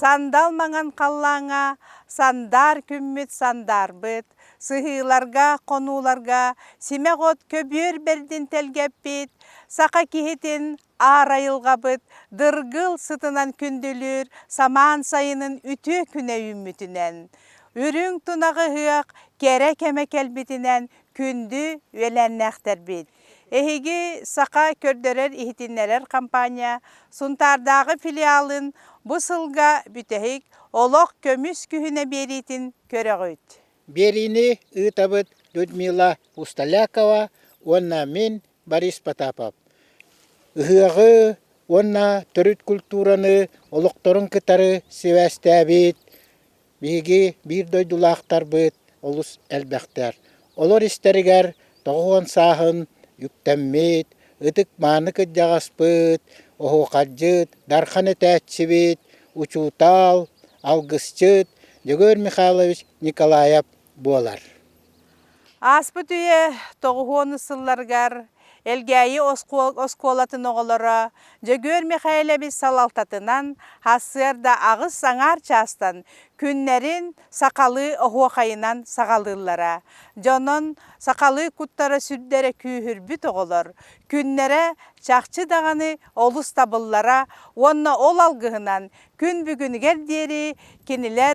Сандал маҥан халлааҥҥа сандаар күммүт сандаарбыт, сыһыыларга, хонууларга симэх от көбүөр бэрдин тэлгэппит, саха киһитин аар айылҕабыт дыргыл сытынан күндүлүүр самаан сайынын үтүө күнэ үүммүтүнэн, үрүҥ тунах ыһыах кэрэ кэмэ кэлбитинэн күндү үөлээннээхтэрбит! Эһиги Саха көрдөрөр-иһитиннэрэр компания Сунтаардааҕы филиалын бу сылга бүтэһик Олох көмүс күһүнэ биэриитин көрөҕүт. Биэриини ыытабыт Людмила Усталякова уонна мин Борис Потапов. Ыһыаҕы уонна төрүт культураны олохторун кытары сибээстээбит Биһиги биир дойдулаахтарбыт олус элбэхтэр. Олор истэригэр 90 сааһын үктэммит, ытык-мааны кырдьаҕаспыт, оһуохайдьыт, дархан этээччибит, учуутал, алгысчыт Дьөгүөр Михайлович Николаев буолар. Ааспыт үйэ тоҕуһуонус сылларыгар Элгээйи оскуолатын оҕолоро Дьөгүөр Михайлович салалтатынан сарсыарда аҕыс аҥаар чаастан күннэрин сахалыы оһуохайынан саҕалыыллара. Дьонон сахалыы куттара сүрдэрэ күүһүрбүт оҕолор күннэрэ чахчы даҕаны олус табыллара уонна ол алгыһынан күн бүгүнүгэр диэри кинилэр.